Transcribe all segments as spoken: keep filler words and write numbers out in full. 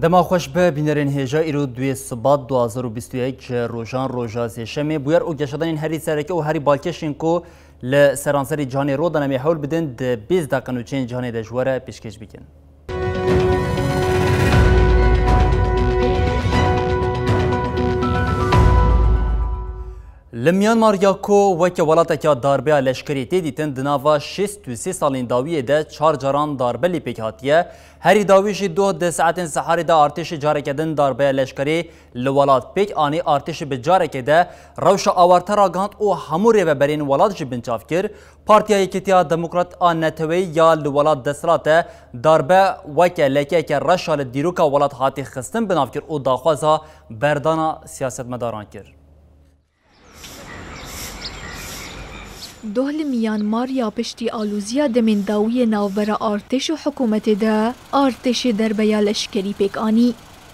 Dema xweş be, bînerên hêja, îro duyê Sibat du hazar û bîst û yek ji rojan roja sêşemê. Bûyer û geşedanên herî sereke û herî balkêş ên ku li seranserê cîhanê rû dane, em ê hewl bidin di bîst deqe nûçeyên cîhanê de ji we re pêşkêş bikin. Li Myanmar ya ku weke welateke darbeya leşkerî tê dîtin, di nava şêst û sê salên dawiyê de çar caran darbe lê pêk hatiye. Herî dawî jî doh di saetên seharê de artêşê careke din darbeya leşkerî li welat pêk anî. Artêşê bi carekê de rewşa awarte ragihand û hemû rêveberên welat jî binçav kir. Partiya Yekîtiya Demokrat a Neteweyî ya li welat desthilat e, darbe weke lekeyeke reş a li dîroka welat hatî xistin bi nav kir û daxwaza berdana siyasetmedaran kir. Doh li Myanmar ya piştî alûziya demên dawiyê navbera artêş û hikûmetê de artêşê derbeya leşkerî pêk anî.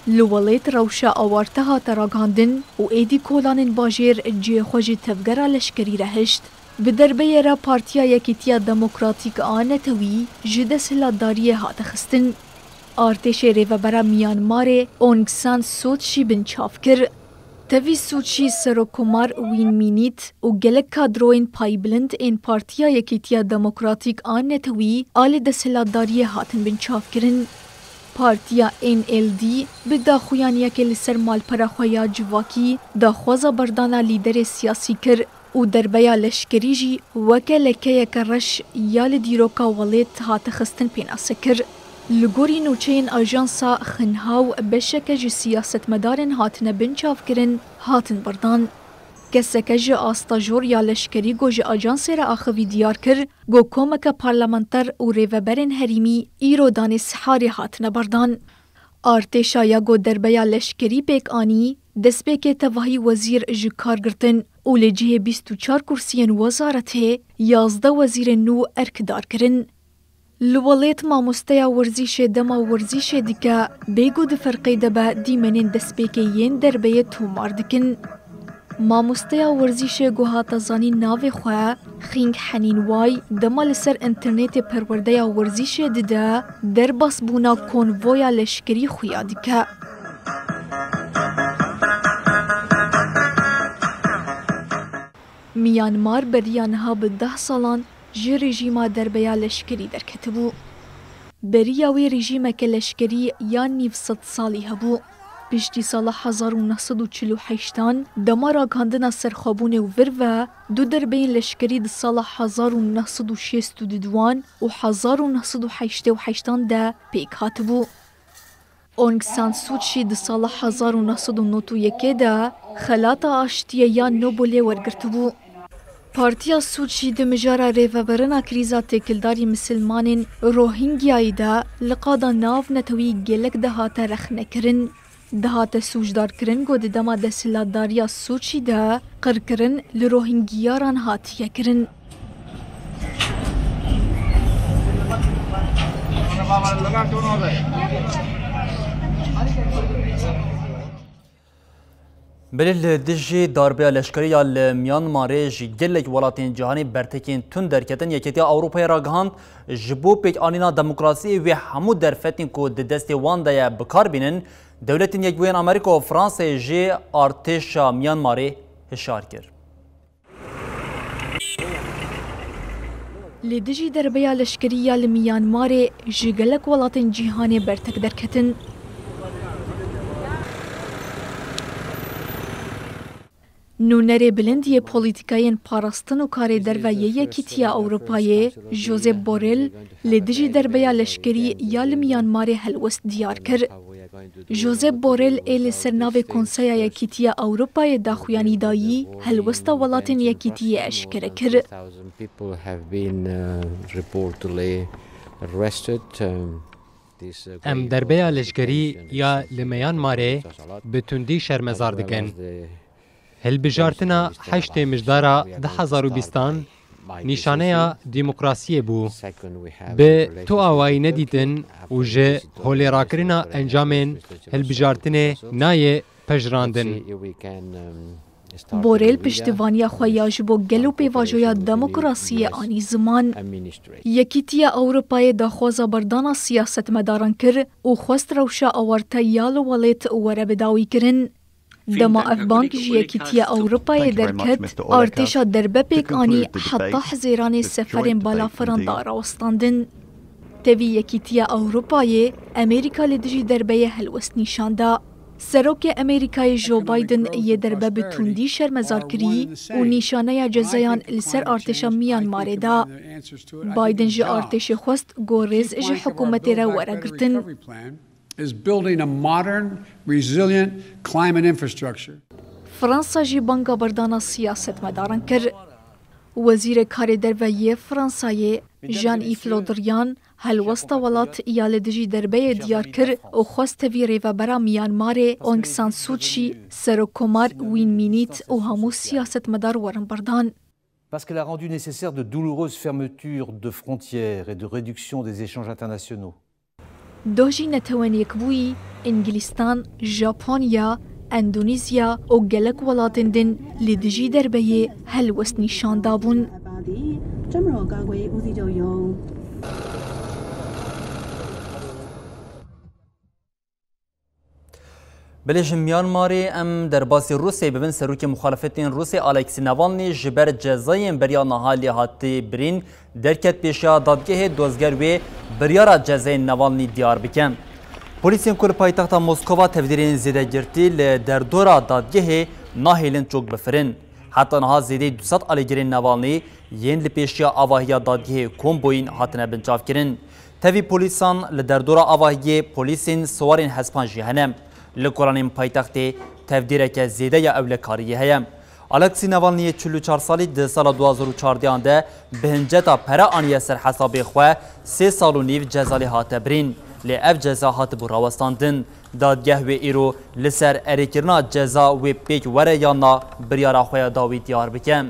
Li welêt rewşa awarte hate ragihandin û êdî kolanên bajêr cihê xwe ji tevgera leşkerî re hişt. Bi derbeyê re Partiya Yekîtiya Demokratîk a Netewî ji desthilatdariyê hate xistin. Artêşê rêvebera Myanmarê Aung San Suu Kyi binçav kir. Tevî Suu Kyi Serokkomar Win Myint û gelek kadroyên paybilind ên Partiya Yekîtiya Demokratîk a Netewî a li desthilatdariyê hatin binçavkirin. Partiya N L D bi daxuyaniyekê li ser malpera xwe ya civakî daxwaza berdana lîderê siyasî kir û derbeya leşkerî jî weke lekeyeke reş ya li dîroka welêt hate xistin pênase kir. Li gorî nûçeyên ajansa Xinhao, beşeke ji siyasetmedarên hatine binçavkirin hatin berdan. Keseke ji asta jor ya leşkerî ku ji ajansê re axivî diyar kir ku komeke parlamenter û rêveberên herêmî îro danê siharê hatine berdan. Artêşa ya ku derbeya leşkerî pêk anî, destpêkê tevahî wezîr ji kar girtin û li cihê bîst û çar kursiyên wezaretê yazdeh wezîrên nû erkdar kirin. Li welêt mamosteya werzîşê dema werzîşê dike, bê ku di ferqê de be, dîmenên destpêkê yên derbeyê tomar dikin. Mamosteya werzîşê ku hate zanîn navê xwe Xing Henîn Way, dema li ser înternetê perwerdeya werzîşê dide, derbasbûna konvoya leşkerî xuya dike. Myanmar beriya niha bi deh salan ji rejîma derbeya leşkerî derketibû. Beriya wê rejîmeke leşkerî ya nîv sed salî hebû. Piştî sala hezar û neh sed û çil û heştan, dema ragihandina serxwebûnê û vir ve, du derbeyên leşkerî di sala hezar û neh sed û şêst û duduan û hezar û neh sed û heştê û heştan de pêk hatibû. Aung San Suu Kyi di sala hezar û neh sed û nod û yekê de xelata aştiyê ya Nobelê wergirtibû. Partiya Suu Kyi di mijara rêvebirina krîza têkildarî misilmanên Rohingyayê de li qada navnetewî gelek dihate rexnekirin. Dihate sûcdarkirin ku di dema desthilatdariya Suu Kyi de qirkirin li Rohingyaran hatiye kirin. Belê li dijî darbeya leşkerî ya li Myanmarê ji gelek welatên cîhanê bertekên tund derketin. Yekîtiya Ewropayê ragihand, ji bo pêkanîna demokrasiyê wê hemû derfetên ku di destê wan de ye bi kar bînin. Dewletên Yekbûyên Amerîka û Fransayê jî artêşa Myanmarê hişyar kir. Li dijî derbeya leşkerî ya li Myanmarê ji gelek welatên cîhanê bertek derketin. Nûnerê bilind yê polîtîkayên parastin û karê derve yê Yekîtiya Ewropayê, Josep Borrell, li dijî derbeya leşkerî ya li Myanmarê helwest diyar kir. Josep Borrell ê li ser navê Konseya Yekîtiya Ewropayê daxuyanî dayî, helwesta welatên Yekîtiyê eşkere kir. People have been, uh, reportedly arrested. Um, this, uh, Em grave derbeya leşkerî ya li Myanmarê bi tundî şermezar dikin. Hilbijartina heştê mijdara du hezar û bîstan nîşaneya demokrasiyê bû. Bi tu awayî nedîtin û ji holêrakirina encamên hilbijartinê nayê pejirandin. Borel piştivaniya xwe ya ji bo gel û pêvajoya demokrasiyê anî ziman. Yekîtiya Ewropayê daxwaza berdana siyasetmedaran kir û xwest rewşa awarte ya li welêt were bidawîkirin. Dema ev bang ji Yekîtiya Ewropayê derket, artêşa derbe pêk anî heta Hezêranê seferên balafiran da rawestandin. Tevî Yekîtiya Ewropayê, Amerîka li dijî derbeyê helwest nîşan da. Serokê Amerîkayê Joe Biden yê derbe bi tundî şermezar kirî û nîşaneya cezayan li ser artêşa Myanmarê da. Biden ji artêşê xwest ku rêz ji hikûmetê re were girtin. Is building a modern, resilient climate infrastructure. Fransa jî banga berdana siyasetmedaran kir. Wezîrê Karê Derve yê Fransayê, Jean-Yves Le Drian, helwesta welat ya li dijî derbeyê diyar kir û xwest tevî rêvebera Myanmarê Aung San Suu Kyi, Serokkomar Win Myint û hemû siyasetmedar werin berdan. Parce qu'elle a rendu nécessaire de douloureuses fermetures de frontières et de réduction des échanges internationaux. Doh jî Netewên Yekbûyî, Îngilîstan, Japonya, Endonezya û gelek welatên din li dijî derbeyê helwest nîşan dabûn. Belê ji Myanmarê em derbasî Rûsyayê bibin. Serokê muxalefetên Rûsyayê Alexî Navalnî ji ber cezayên beriya niha lê hatî birîn derket pêşiya dadgehê, dozger wê biryara cezayên Navalnî diyar bike. Polîsên ku li paytexta Moskova tevdîrên zêdegirtî li derdora dadgehê nahêlin çok bifirin. Heta niha zêdeyî du sed alîgirên Navalnî yên li pêşiya avahiya dadgehê komboyîn hatine binçavkirin. Tevî polîsan li derdora avahiyê polîsên siwarên hespan jî hene. Li kolanên paytextê tevdîreke zêde ya ewlekariyê heye. Alexî Navalnî yê çil û çar salî di sala du hazar û çardeh de bi hinceta pere aniye ser hesabê xwe sê sal û nîv ceza lê hate birîn. Lê ev ceza hatibû rawestandin. Dadgeh wê îro li ser erêkirina ceza wê pêk were yan na biryara xwe ya dawî diyar bike.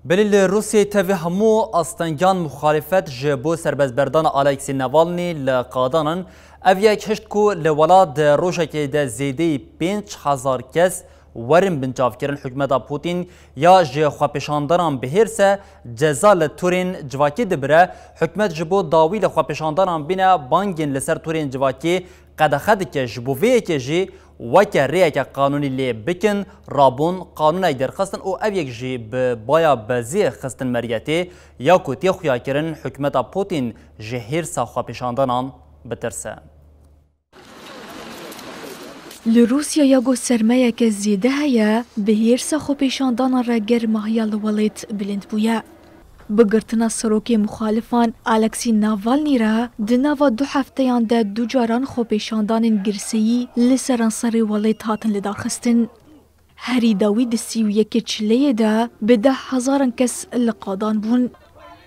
Belê li Rûsyayê tevî hemû astengan muxalifet ji bo serbestberdana Alexî Navalnî li qadan in. Ev yek hişt ku li welat di rojekê de zêdeyî pênc hezar kes werin binçavkirin. Hikûmeta Putin ya ji xwepêşandanan bi hêrs e, ceza li torên civakî dibire. Hikûmet ji bo dawî li xwepêşandanan bîne bangên li ser torên civakî qedexe dike. Ji bo vê yekê jî weke rêyeke qanûnî lê bikin, rabûn, qanûnek derxistin û ev yek jî bi baya beziyê xistin meriyetê ya ku tê xuyakirin, hikûmeta Putin ji hêrsa xwepêşandanan bitirse. Li Rûsyaya ku sermayeke zêde heye, bi hêrsa xwepêşandanan re germahiya li welêt bilind bûye. Bi girtina serokê muxalifan Alexî Navalnî re di nava du hefteyan de du caran xwepêşandanên girseyî li seranserê welêt hatin lidarxistin. Herî dawî di sî û yekê Çileyê de bi deh hezaran kes li qadan bûn.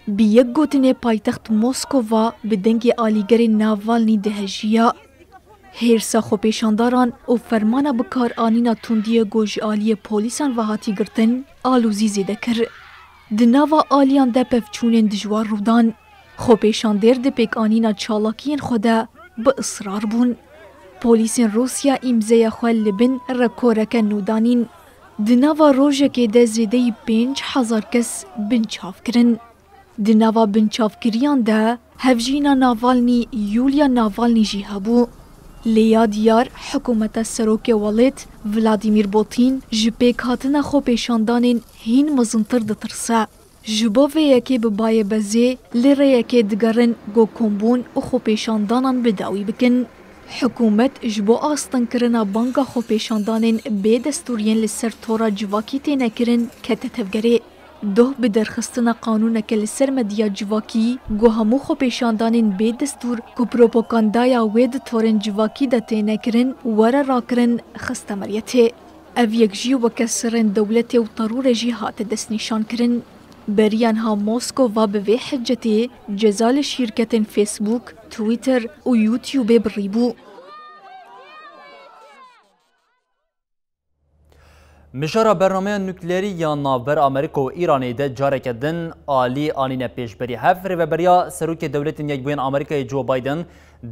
Bi yek gotinê paytext Moskova bi dengê alîgerê Navalnî dihejiya. Hêrsa xwepêşandaran û fermana bikaranîna tundiyê ku ji aliyê polîsan ve hatî girtin, alozî zêde kir. Di nava aliyan de pevçûnên dijwar rû dan. Xwepêşandêr di pêkanîna çalakiyên xwe de bi israr bûn. Polîsên Rûsya îmzeya xwe li bin rekoreke nû danîn. Di nava rojekê de zêdeyî pênc hezar kes binçav kirin. Di nava binçavkiriyan de hevjîna Navalnî, Yulia Navalnî jî hebû. Lê ya diyar, hikûmeta serokê welêt Vladimir Putin ji pêkhatina xwepêşandanên hîn mezintir ditirse. Ji bo vê yekê bi bayê bezê li rêyekê digerin ku kombûn û xwepêşandanan bi dawî bikin. Hikûmet ji bo astinkirina banga xwepêşandanên bê destûr yên li ser tora civakî têne kirin kete tevgerê. Doh bi derxistina qanûneke li ser medya civakî ku hemû xwepêşandanên bê destûr ku propagandaya wê di torên civakî de têne kirin were rakirin, xiste meriyetê. Ev yek jî weke sirên dewletê û terorê jî hate destnîşankirin. Beriya niha Moskova bi vê hicetê ceza li şîrketên Facebook, Twitter û YouTubeê birî bû. Mijara bernameya nukleerî ya navbera Amerîka û Îranê de careke din alî anîne pêşberî hev. Rêveberiya Serokê Dewletên Yekbûyên Amerîkayê Joe Biden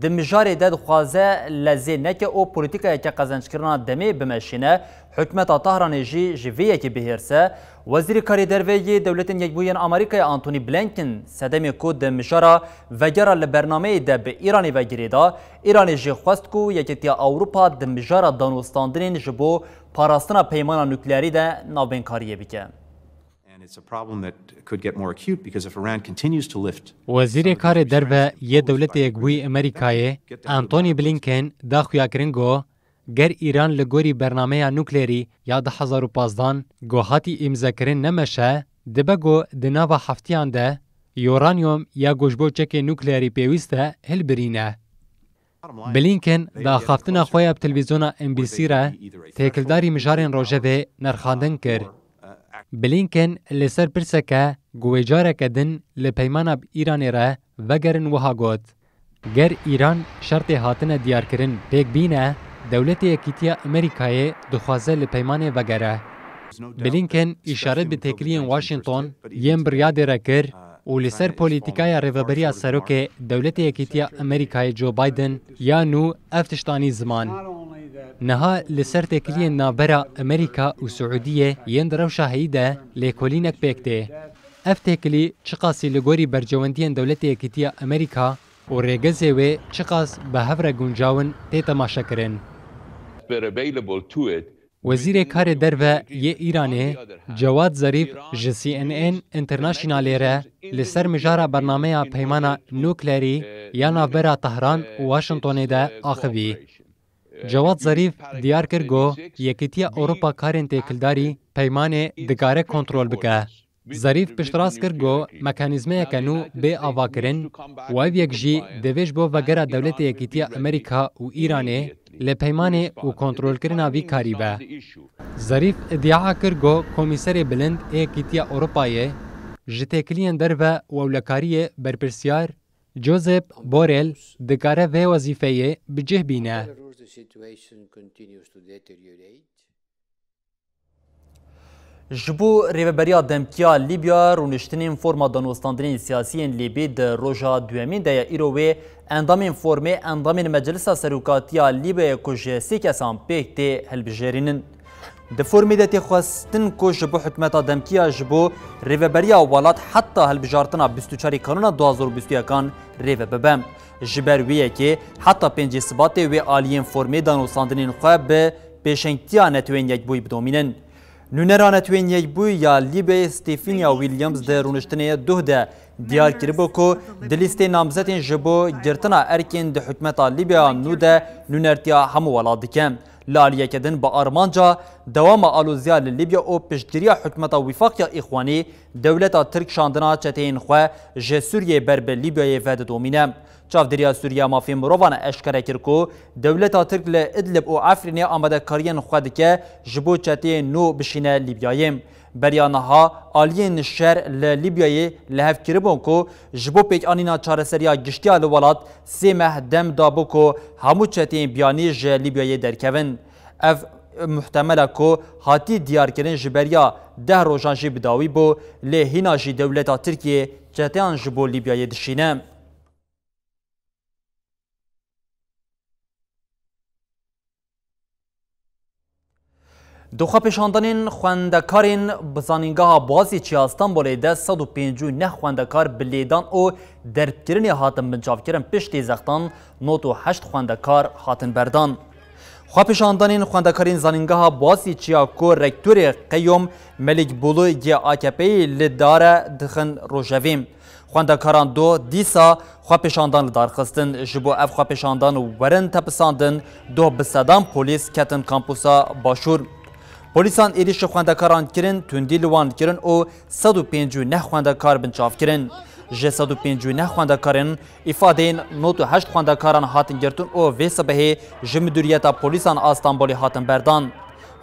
di mijarê de dixwaze lezê neke û polîtîkayeke qezenckirina demê bimeşîne, hikûmeta Tahranê jî ji vê yekê bihêrse. Wezîrê Karê Derve yê Dewletên Yekbûyên Amerîkayê Antony Blinken sedemê ku di mijara vegera li bernameyê de bi Îranê ve girêda, Îranê jî xwest ku Yekîtiya Ewropa di mijara danûstandinên ji bo parastina peymana nukleerî de navbênkariyê bike. And it's a problem that could get more acute because if Iran continues to lift Wezîrê Karê Derve yê Dewletê Yekbûyî Amerîkayê Antony Blinken da xuyakirin ku ger Îran li gorî bernameya nukleerî ya du hezar û pazdan ku hatî îmzekirin nemeşe, dibe ku di nava heftiyan de uranyum ya ku ji bo çekê nukleerî pêwîst e hilbirîne. Blinken di axaftina xwe ya bi televîzyona N B C re têkildarî mijarên rojevê nerxandin kir. Blinken li ser pirseke ku wê careke din li peymana bi Îranê re vegerin wiha got, ger Îran şertê hatine diyarkirin pêk bîne, Dewletê Yekîtiya Amerîkayê dixwaze li peymanê vegere. Blinken îşaret bi têkiliyên Washington yên bi Riyadê re kir û li ser polîtîkaya rêveberiya serokê Dewletê Yekîtiya Amerîkayê Joe Biden ya nû ev tişt anî ziman. Niha li ser têkiliyên navbera Amerîka û Siûdiyê yên di rewşa heyî de lêkolînek pêk tê. Ev têkilî çiqasî li gorî berjewendiyên Dewletê Yekîtiya Amerîka û rêgezê wê çiqas bi hev re guncaw in tê temaşekirin. Wezîrê Karê Derve yê Îranê Cewad Zarîf ji C N N Internationalê re li ser mijara bernameya peymana nukleerî ya navbera Tehran û Washingtonê de axivî. Cewad Zarîf diyar kir ku Yekîtiya Ewropa karên têkildarî peymanê dikare kontrol bike. Zarîf piştrast kir ku mekanîzmeyeke nû bê avakirin û ev yek jî divê ji bo vegera Dewletê Yekîtiya Amerîka û Îranê li peymanê û kontrolkirina vî karî be. Zarîf îdia kir ku Komîserê Bilind ê Yekîtiya Ewropayê ji têkiliyên derve û ewlekariyê berpirsiyar Josep Borrell dikare vê wezîfeyê bi cih bîne. Ji bo rêveberiya demkî ya Lîbya, rûniştinên forma danûstandinên siyasî yên Lîbî di roja duyemîn de ye. Îro wê endamên formê endamên Meclisa Serokatiya Lîbyayê ku ji sê kesan pêk tê hilbijêrînin. Di formê de tê xwestin ku ji bo hikûmeta demkî ya ji bo rêveberiya welat heta hilbijartina bîst û çarê Kanûna du hazar û bîst û yekan rêve bibe. Ji ber wê yekê heta pêncê Sibatê wê aliyên formê danûstandinên xwe bi pêşengtiya Netewên Yekbûyî bidomînin. Nûnera Netewên Yekbûyî ya Lîbyayê Stephinia Williams di rûniştinê duh de diyar kiribû ku di lîstê namzetên ji bo girtina erkên di hikûmeta Lîbyaya nû de nûnertiya hemû welat dike. Li aliyeke din bi armanca dewama aloziya li Lîbya û piştgiriya hikûmeta Wîfaq ya Îxwanî, dewleta Tirk şandina çeteyên xwe ji Sûriyê ber bi Lîbyayê ve didomîne. Çavdêriya Sûriya Mafên Mirovan eşkere kir ku dewleta Tirk li Idlib û Efrînê amadekariyên xwe dike ji bo çeteyên nû bişîne Lîbyayê. Beriya niha aliyên şer li Lîbyayê li hev kiribûn ku ji bo pêkanîna çareseriya giştiya li welat sê meh dem dabû ku hemû çeteyên biyanî ji Lîbyayê derkevin. Ev muhtemel e ku hatî diyarkirin ji beriya deh rojan jî bi dawî bû, lê hîna jî dewleta Tirkiyê çeteyan ji bo Lîbyayê dişîne. Di xwepêşandanên xwendekarên bi Zanîngeha Boğaziçi ya Stenbolê de sed û pêncî û neh xwendekar bi lêdan û derbkirinê hatin binçavkirin, piştî zextan nod û heşt xwendekar hatin berdan. Xwepêşandanên xwendekarên Zanîngeha Boğaziçi ya ku rektorê Qeyûm Melîkbûlû yê A K P'yê li dare dixin rojevê. Xwendekaran doh dîsa xwepêşandan li dar xistin. Ji bo ev xwepêşandan werin tepisandin, doh bi sedan polîs ketin kampusa Başûr. Polîsan êrîşî xwendekaran kirin, tundî li wan kirin û sed û pêncî û neh xwendekar binçav kirin. Ji sed û pêncî û neh xwendekarên îfadeyên nod û heşt xwendekaran hatin girtin û vê sibehê ji Midûriyeta Polîsan a Stenbolê hatin berdan.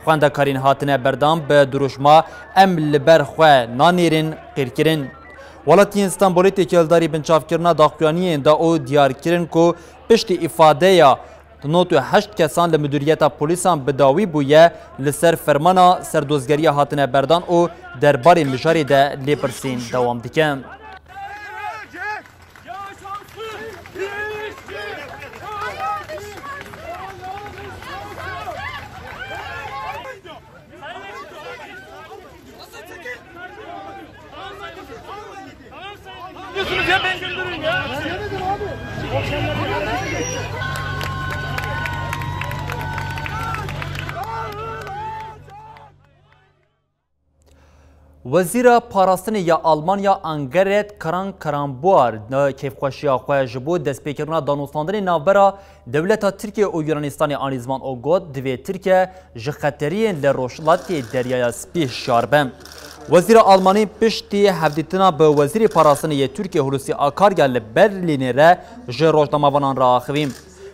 Xwendekarên hatine berdan bi dirûşma "Em li ber xwe nanêrin" qîrkirin. Welatiyên Stenbolê têkildarî binçavkirina daxuyaniyên da û diyar kirin ku piştî îfadeya Nod û heşt kesan li Midûriyeta Polîsan bi dawî bûye li ser fermana serdozgeriya hatine berdan û derbarê mijarê de lêpirsîn dewam dike. Wezîra Parastinê ya Almanya Annegret Kramp-Karrenbauer kêfxweşiya xwe ji bo destpêkirina danûstandinê navbera dewleta Tirkiye û Yunanistanê anî ziman û got, divê Tirkiye ji xeteriyên li Rojhilatê Deryaya Spî hişyar be. Wezîra Almanî piştî hevdîtina bi Wezîrê Parastinê yê Tirkiye Hulusi Akar ya li Berlînê re ji rojnamevanan re axivî.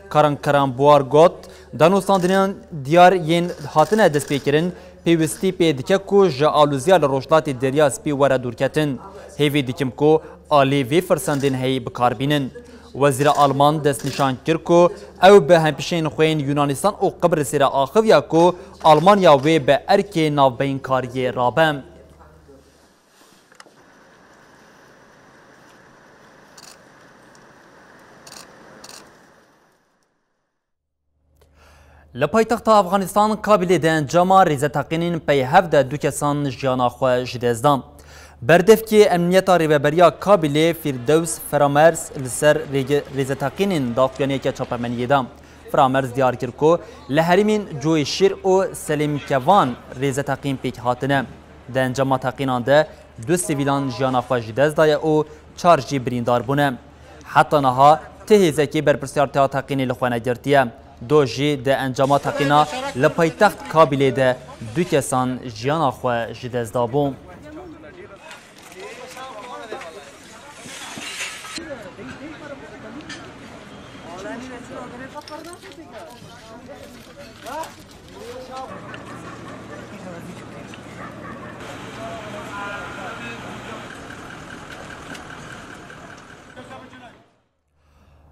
Kramp-Karrenbauer got, danûstandinên diyar yên hatine destpêkirin pêwîstî pê dike ku ji alûziya li Rojhilatê Derya Spî were dûrketin. Hêvî dikim ku alî vê firsendên heyî bi kar bînin. Wezîra Alman destnîşan kir ku ew bi hempîşeyên xwe yên Yunanistan û Qibrisê re axiviya ku Almanya wê bi erkê navbeyinkariyê rabe. Li paytexta Afxanistan Kabîlê di encama rêzeteqînên peyhev de du kesan jiyana xwe ji dest dan. Berdevkê Emniyeta Rêveberiya Kabîlê Fîrdews Framers li ser rêge-, rêzeteqînên daxuyaniyeke çapemeniyê da. Framers diyar kir ku li herêmên Coyşîr û Selîmkevan rêzeteqîn pêk hatine. Di encama teqînan de du sivîlan jiyana xwe ji dest daye û çar jî birîndar bûne. Heta niha ti hêzekê berpirsiyartiya teqînê li xwe negirtiye. Do jî di encama teqîna li paytext Kabîlê de du kesan jiyana xwe ji dest dabû.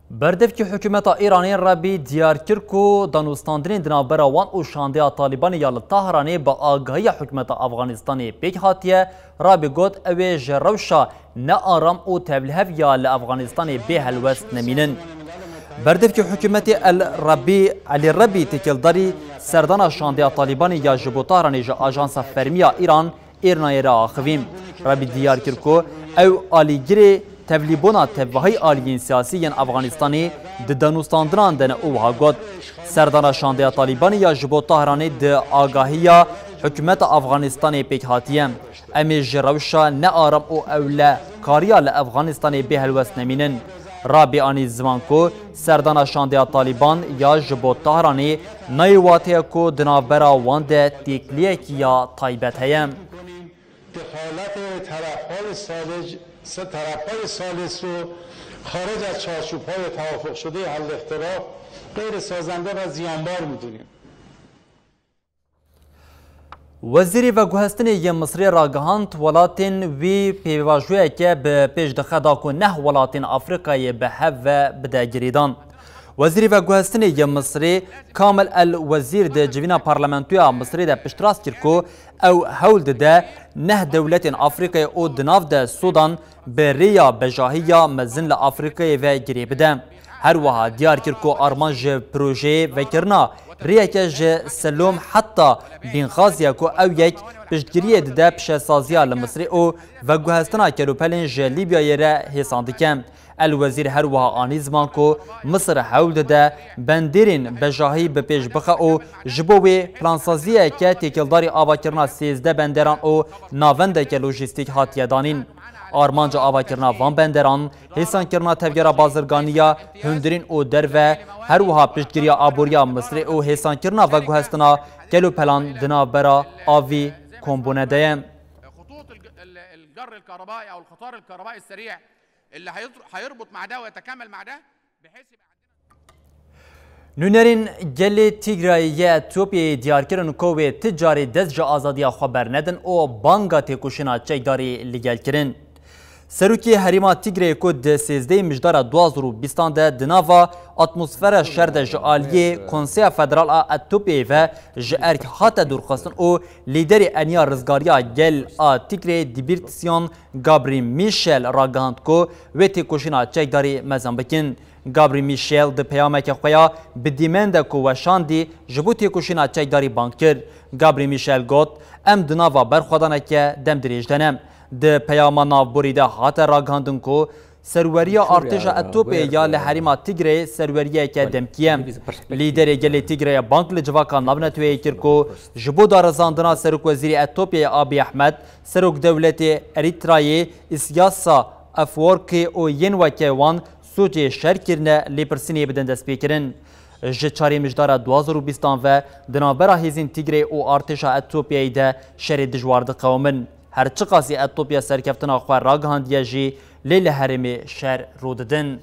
Berdevkî hikûmeta Îranê Rabî diyar kir ku danûstandinên di navbera wan û şandeya Talîbanê ya li Tahranê bi agahiya hikûmeta Afganistanê pêk hatiye. Rabî got, ew ê ji rewşa nearam û tevlihev ya li Afganistanê bê helwest nemînin. Berdevkî hikûmetê El Rabî, Elî Rabî têkildarî serdana şandeya Talîbanê ya ji bo Tahranê ji ajansa fermî ya Îran, Îrnayê re axivî. Rabî diyar kir ku ew alîgirê tevlîbûna tevahî aliyên siyasî yên Afganistanê di danûstandinan de ne û wiha got, serdana şandeya Talîbanê ya ji bo Tahranê di agahiya hikûmeta Afganistanê pêk hatiye. Em ê ji rewşa nearam û ewlekariya li Afganistanê bê helwest nemînin. Rabî anî ziman ku serdana şandeya Talîban ya ji bo Tahranê nayê wateye ku di navbera wan de têkiliyekî ya taybet heye. دخالت طرف‌های ثالث، طرف‌های ثالث رو خارج از چارچوب‌های توافق‌شدهٔ حل اختلاف غیر سازنده و زیانبار می‌دونیم. Wezîrê Veguhestinê yê Misirê ragihand, welatên wî pêvajoyeke bi pêş dixe da ku neh welatên Afrîkayê bi hev ve bide girêdan. Wezîrê Veguhestinê yê Misirê Kamil El Wezîr di civîna Parlamentoya Misirê de piştrast kir ku ew hewl dide neh dewletên Afrîkayê û di nav de Sûdan bi rêya bejahiya mezin li Afrîkayê ve girê bide. Her wiha diyar kir ku armanc ji projeyê vekirina rêyeke ji Selûm heta Bînxaziyê ku ew yek piştgiriyê dide pişesaziya li Misirê û veguhestina kelûpelên ji Lîbyayê re hêsan dike. El Wezîr her wiha anî ziman ku Misir hewl dide bendêrên bejahî bi pêş bixe û ji bo wê plansaziyeke têkildarî avakirina sêzdeh benderan û navendeke lojîstîk hatiye danîn. Armanca avakirina van benderan, hêsankirina tevgera bazirganî ya hundirîn û derve, her wiha piştgiriya aboriya Misirê û hêsankirina veguhestina kelûpelan di navbera avî kombûne de ye. خطوط الج-، ال-، الجر الكهربائي أو القطار الكهربائي السريع اللي هيضر-، هيربط مع ده ويتكامل مع ده، بحيث يبقى عندنا Nûnerên gelê Tîgrayê yê Etiyopyayê diyar kirin ku wê ti carê dest ji azadiya xwe bernedin û banga têkoşîna çekdarî li gel kirin. Serokê Herêma Tigreyê ku di sêzdehê Mijdara du hazar û bîstan de di nava atmosfera şer de ji aliyê Konseya Federal a Etopyayê ve ji erk hate dûrxistin û lîderê Eniya Rizgariya Gel a Tigreyê Debretsion Gabriel Michel ragihand ku wê têkoşîna çekdarî mezin bikin. Gabriel Michel di peyameke xwe ya bi dîmen de ku weşandî ji bo têkoşîna çekdarî bang kir. Gabriel Michel got, Em di nava berxwedaneke dem dirêj de ne. Di peyama navborî de hate ragihandin ku serweriya artêşa Etopyayê ya li herêma Tigreyê serweriyeke demkî ye. Lîderê gelê Tigreyê bang li civaka navneteweyê kir ku ji bo darizandina Serokwezîrê Etopyayê Abiy Ahmed, Serokdewletê Erîtrayê Îsiyasa Afwerkî û yên weke wan sûcê şer kirine lêpirsînê bidin destpêkirin. Ji çarê Mijdara du hazar û bîstan ve di navbera hêzên Tigreyê û artêşa Etopyayê de şerê dijwar diqewimin. Her çiqasî Etopya serkeftina xwe ragihandiye jî, lê li herêmê şer rû didin.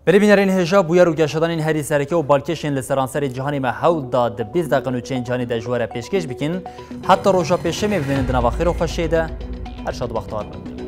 Belê bînerên hêja, bûyer û geşedanên herî sereke û balkêşên li seranserê cîhanê me hewl da di bîst deqe nûçeyên cîhanê de ji we re pêşkêş bikin. Heta roja pêşemê bimînin di nava xêr û xweşiyê de. Her şad û bextewar bin.